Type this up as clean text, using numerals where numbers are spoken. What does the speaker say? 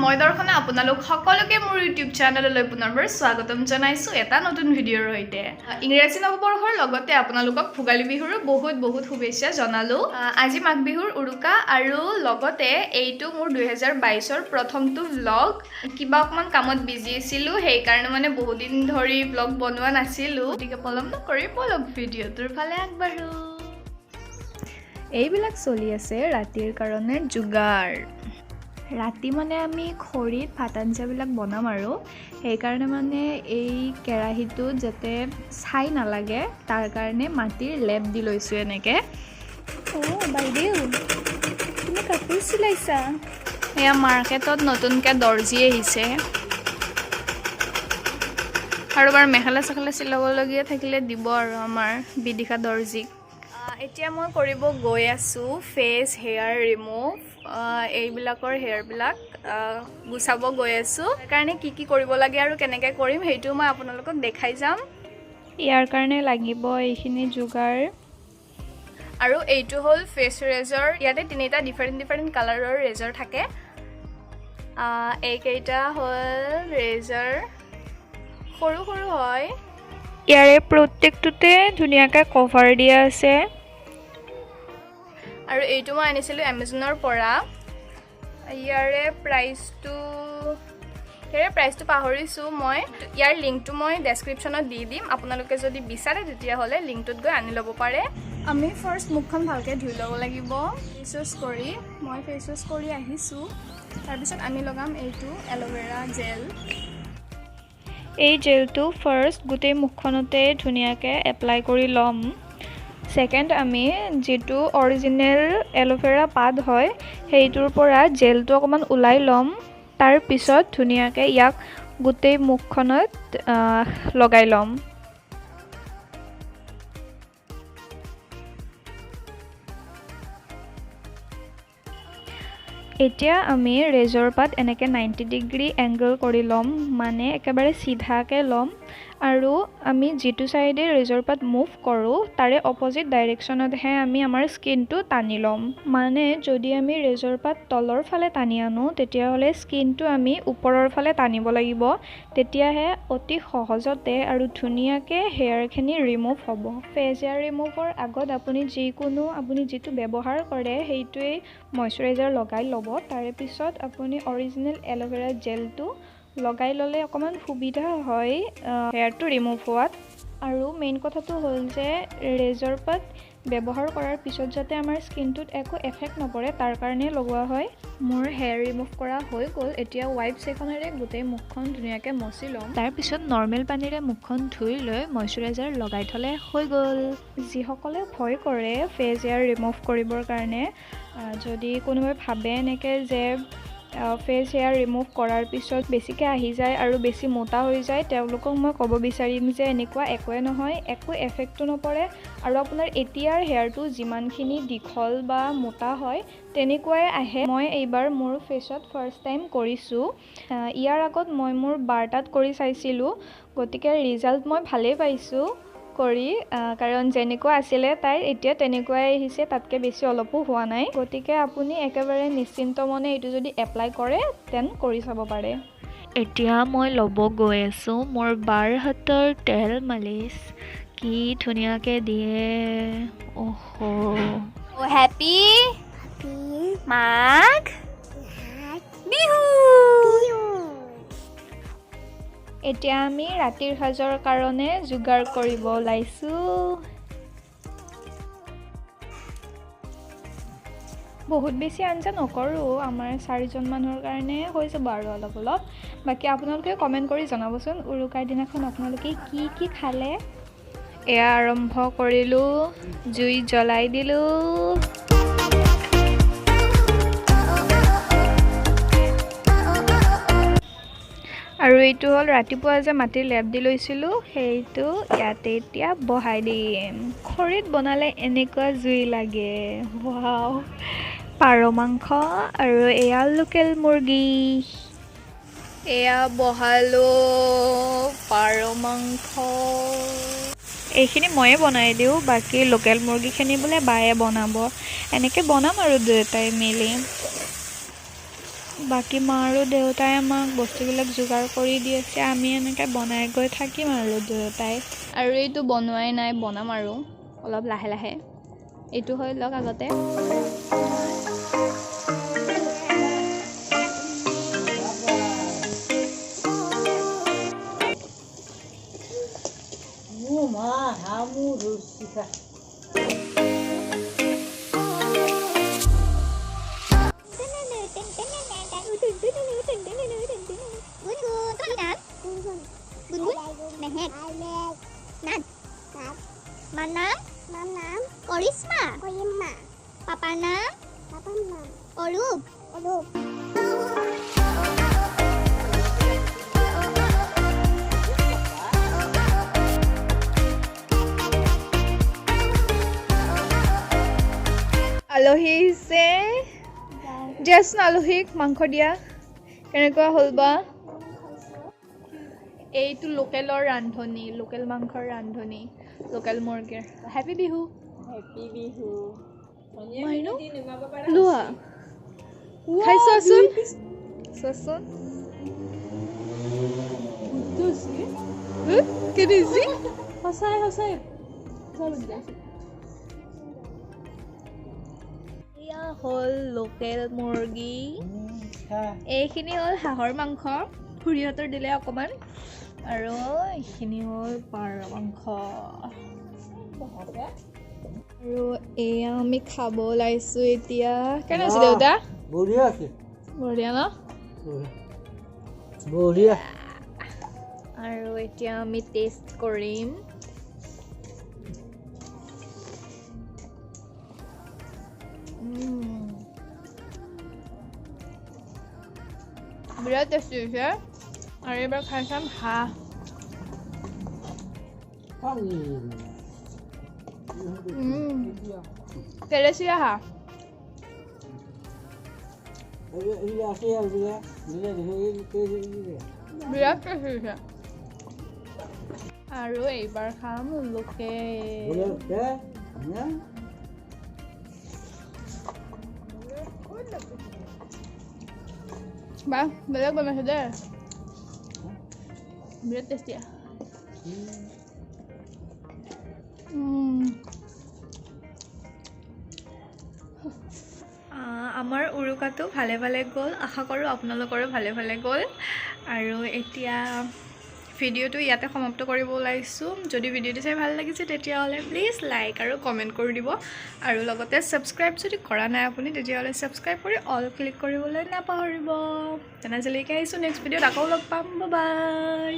মই দৰ্শনা, আপোনালোক সকলোকে মোৰ ইউটিউব চেনেললৈ পুনৰবাৰ স্বাগতম জনাইছোঁ এটা নতুন ভিডিঅ'ৰ সৈতে। ইংৰাজী নৱবৰ্ষৰ লগতে আপোনালোকক ভোগালী বিহুৰো বহুত বহুত শুভেচ্ছা জনালোঁ। আজি মাঘ বিহুৰ উৰুকা আৰু লগতে এইটো মোৰ 2022ৰ প্ৰথমটো ভ্লগ। কিবা অকণমান কামত বিজি আছিলোঁ, সেইকাৰণে মানে বহুদিন ধৰি ভ্লগ বনোৱা নাছিলোঁ। গতিকে পলম নকৰি ব'লক, ভিডিঅ'টোৰ ফালে আগবাঢ়ো। এইবিলাক চলি আছে ৰাতিৰ কাৰণে যোগাৰ। ৰাতি মানে আমি খৰিত ভাত আঞ্জাবিলাক বনাম আৰু সেইকাৰণে মানে এই কেৰাহীটোত যাতে ছাই নালাগে, তাৰ কাৰণে মাটিৰ লেপ দি লৈছোঁ এনেকৈ। অ' বাইদেউ, তুমি কাপোৰ চিলাইছা? এয়া মাৰ্কেটত নতুনকৈ দৰ্জী আহিছে আৰু বাৰু মেখেলা চেখেলা চিলাবলগীয়া থাকিলে দিব আৰু আমাৰ বিদিশা দৰ্জীক। এতিয়া মই কৰিব গৈ আছোঁ ফেচ হেয়াৰ ৰিমুভ। এইবিলাকৰ হেয়াৰবিলাক গুচাব গৈ আছোঁ। সেইকাৰণে কি কি কৰিব লাগে আৰু কেনেকৈ কৰিম, সেইটো মই আপোনালোকক দেখাই যাম। ইয়াৰ কাৰণে লাগিব এইখিনি যোগাৰ। আৰু এইটো হ'ল ফেচ ৰেজৰ। ইয়াতে তিনিটা ডিফাৰেণ্ট ডিফাৰেণ্ট কালাৰৰ ৰেজৰ থাকে। এইকেইটা হ'ল ৰেজৰ, সৰু সৰু হয়। ইয়াৰে প্ৰত্যেকটোতে ধুনীয়াকৈ কভাৰ দিয়া আছে। আৰু এইটো মই আনিছিলোঁ এমেজনৰ পৰা। ইয়াৰে প্ৰাইচটো পাহৰিছোঁ মই। ইয়াৰ লিংকটো মই ডেছক্ৰিপশ্যনত দি দিম। আপোনালোকে যদি বিচাৰে, তেতিয়াহ'লে লিংকটোত গৈ আনি ল'ব পাৰে। আমি ফাৰ্ষ্ট মুখখন ভালকৈ ধুই ল'ব লাগিব ফেচ ৱাছ কৰি। মই ফেচ ৱাছ কৰি আহিছোঁ। তাৰপিছত আমি লগাম এইটো এল'ভেৰা জেল। এই জেলটো ফাৰ্ষ্ট গোটেই মুখখনতে ধুনীয়াকৈ এপ্লাই কৰি ল'ম। ছেকেণ্ড, আমি যিটো অৰিজিনেল এল'ভেৰা পাত হয়, সেইটোৰ পৰা জেলটো অকণমান ওলাই ল'ম। তাৰপিছত ধুনীয়াকৈ ইয়াক গোটেই মুখখনত লগাই ল'ম। এতিয়া আমি ৰেজৰ পাত এনেকৈ 90 ডিগ্ৰী এংগল কৰি ল'ম, মানে একেবাৰে চিধাকৈ ল'ম আৰু আমি যিটো ছাইডে ৰেজৰ পাত মুভ কৰোঁ, তাৰে অপজিট ডাইৰেকশ্যনতহে আমি আমাৰ স্কিনটো টানি ল'ম। মানে যদি আমি ৰেজৰ পাত তলৰ ফালে টানি আনো, তেতিয়াহ'লে স্কিনটো আমি ওপৰৰ ফালে টানিব লাগিব। তেতিয়াহে অতি সহজতে আৰু ধুনীয়াকৈ হেয়াৰখিনি ৰিমুভ হ'ব। ফেচ হেয়াৰ ৰিমুভৰ আগত আপুনি যিকোনো, আপুনি যিটো ব্যৱহাৰ কৰে, সেইটোৱেই মইশ্চাৰাইজাৰ লগাই ল'ব। তাৰে পিছত আপুনি অৰিজিনেল এল'ভেৰা জেলটো লগাই ল'লে অকণমান সুবিধা হয় হেয়াৰটো ৰিমুভ হোৱাত। আৰু মেইন কথাটো হ'ল যে ৰেজৰ পাত ব্যৱহাৰ কৰাৰ পিছত যাতে আমাৰ স্কিনটোত একো এফেক্ট নপৰে, তাৰ কাৰণে লগোৱা হয়। মোৰ হেয়াৰ ৰিমুভ কৰা হৈ গ'ল। এতিয়া ৱাইপছ এখনেৰে গোটেই মুখখন ধুনীয়াকৈ মচি ল'ম। তাৰপিছত নৰ্মেল পানীৰে মুখখন ধুই লৈ মইশ্চাৰাইজাৰ লগাই থ'লে হৈ গ'ল। যিসকলে ভয় কৰে ফেচ হেয়াৰ ৰিমুভ কৰিবৰ কাৰণে, যদি কোনোবাই ভাবে এনেকৈ যে ফেচ হেয়াৰ ৰিমুভ কৰাৰ পিছত বেছিকৈ আহি যায় আৰু বেছি মোটা হৈ যায়, তেওঁলোকক মই ক'ব বিচাৰিম যে এনেকুৱা একোৱে নহয়, একো এফেক্টো নপৰে আৰু আপোনাৰ এতিয়াৰ হেয়াৰটো যিমানখিনি দীঘল বা মোটা হয়, তেনেকুৱাই আহে। মই এইবাৰ মোৰ ফেচত ফাৰ্ষ্ট টাইম কৰিছোঁ। ইয়াৰ আগত মই মোৰ বাৰ তাত কৰি চাইছিলোঁ। গতিকে ৰিজাল্ট মই ভালেই পাইছোঁ কৰি, কাৰণ যেনেকুৱা আছিলে তাইৰ, এতিয়া তেনেকুৱাই আহিছে, তাতকৈ বেছি অলপো হোৱা নাই। গতিকে আপুনি একেবাৰে নিশ্চিন্ত মনে এইটো যদি এপ্লাই কৰে, then কৰি চাব পাৰে। এতিয়া মই ল'ব গৈ আছোঁ মোৰ বাৰ হাতৰ তেল মালিচ। কি ধুনীয়াকৈ দিয়ে, অহ। হেপী মাঘ বিহু! এতিয়া আমি ৰাতিৰ সাজৰ কাৰণে যোগাৰ কৰিব ওলাইছোঁ। বহুত বেছি আঞ্জা নকৰোঁ, আমাৰ চাৰিজন মানুহৰ কাৰণে হৈ যাব আৰু অলপ অলপ। বাকী আপোনালোকে কমেণ্ট কৰি জনাবচোন, উৰুকাৰ দিনাখন আপোনালোকে কি কি খালে। এয়া আৰম্ভ কৰিলোঁ, জুই জ্বলাই দিলোঁ। আৰু এইটো হ'ল ৰাতিপুৱা যে মাটিৰ লেপ দি লৈছিলোঁ, সেইটো ইয়াতে এতিয়া বহাই দিম। খৰিত বনালে এনেকুৱা জুই লাগে, ৱাও! পাৰ মাংস আৰু এয়া লোকেল মুৰ্গী। এয়া বহালোঁ পাৰ মাংস। এইখিনি ময়ে বনাই দিওঁ, বাকী লোকেল মুৰ্গীখিনি বোলে বায়ে বনাব। এনেকৈ বনাম আৰু দুয়োটাই মিলি। বাকী মা আৰু দেউতাই আমাক বস্তুবিলাক যোগাৰ কৰি দি আছে, আমি এনেকৈ বনাই গৈ থাকিম আৰু দুয়োটাই। আৰু এইটো বনোৱাই নাই, বনাম আৰু অলপ লাহে লাহে। এইটো হৈ লওক আগতে। আলহী আহিছে, দিয়াচোন আলহীক মাংস দিয়া। কেনেকুৱা হ'ল বা? এইটো লোকেলৰ ৰান্ধনি, লোকেল মাংসৰ ৰান্ধনি, লোকেল মুৰ্গীৰ। হেপী বিহু। হেপী বিহু। মাইনু লোৱা, খাই চোৱাচোন, চোৱাচোন কেনে। সঁচাই সঁচাই। এয়া হ'ল লোকেল মুৰ্গী, এইখিনি হ'ল হাঁহৰ মাংস, খুৰীহঁতৰ দিলে অকণমান, আৰু এইখিনি হ'ল পাৰ মাংস। আৰু এয়া আমি খাব ওলাইছোঁ এতিয়া। কেনে আছে দেউতা? বঢ়িয়া আছে। বঢ়িয়া ন? বঢ়িয়া। আৰু এতিয়া আমি টেষ্ট কৰিম। বিৰাট টেষ্টি হৈছে। আৰু এইবাৰ খাই চাম হাঁহ। তেলেচীয়া হাঁহ। বিৰাট টেষ্টি হৈছে। আৰু এইবাৰ খাম লোকেল। বাহ, বেলেগ বনাইছে দেই, বিৰাট টেষ্টি। আমাৰ উৰুকাটো ভালে ভালে গ'ল, আশা কৰোঁ আপোনালোকৰো ভালে ভালে গ'ল। আৰু এতিয়া ভিডিঅ'টো ইয়াতে সমাপ্ত কৰিব ওলাইছোঁ। যদি ভিডিঅ'টো চাই ভাল লাগিছে তেতিয়াহ'লে প্লিজ লাইক আৰু কমেণ্ট কৰি দিব, আৰু লগতে ছাবস্ক্ৰাইব যদি কৰা নাই আপুনি তেতিয়াহ'লে ছাবস্ক্ৰাইব কৰি অল ক্লিক কৰিবলৈ নাপাহৰিব। তেনে আজিলৈকে আহিছোঁ, নেক্সট ভিডিঅ'ত আকৌ লগ পাম। বাই।